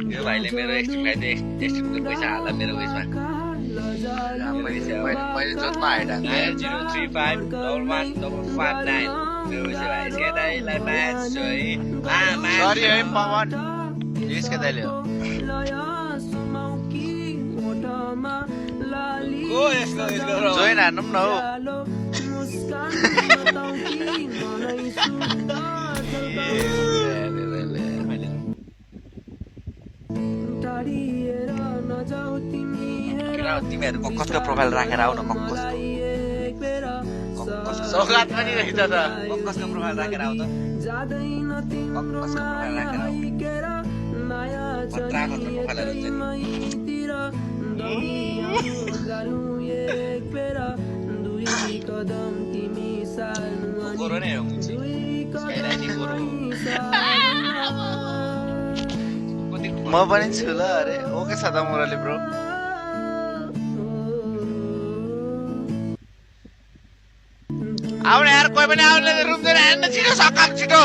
यो भाइले मेरो एक्सट्रिम खाइदियो एक्सट्रिमको पैसा हाल्ला मेरो उयसमा मैले जोतमा हाइडा 9035115559 मेरो उयस भाइ यसके दाइलाई म्याच है सरी है पवन यसके दाइले हो को यसको जोइन हान्नु न हो तिमीहरू कक्कसको प्रोफाइल राखेर आउ न सौगात पनि रहेछ त कक्कसको प्रोफाइल राखेर आउ त कक्कसको प्रोफाइल राखेर आउ खतरा प्रोफाइलहरु हुन्छ नि गोरो नै हो म पनि छु ल अरे ओके छ त मुरली ब्रो आउने यार कोही पनि आउने रुम दिएर हेर्न छिटो सकाम छिटो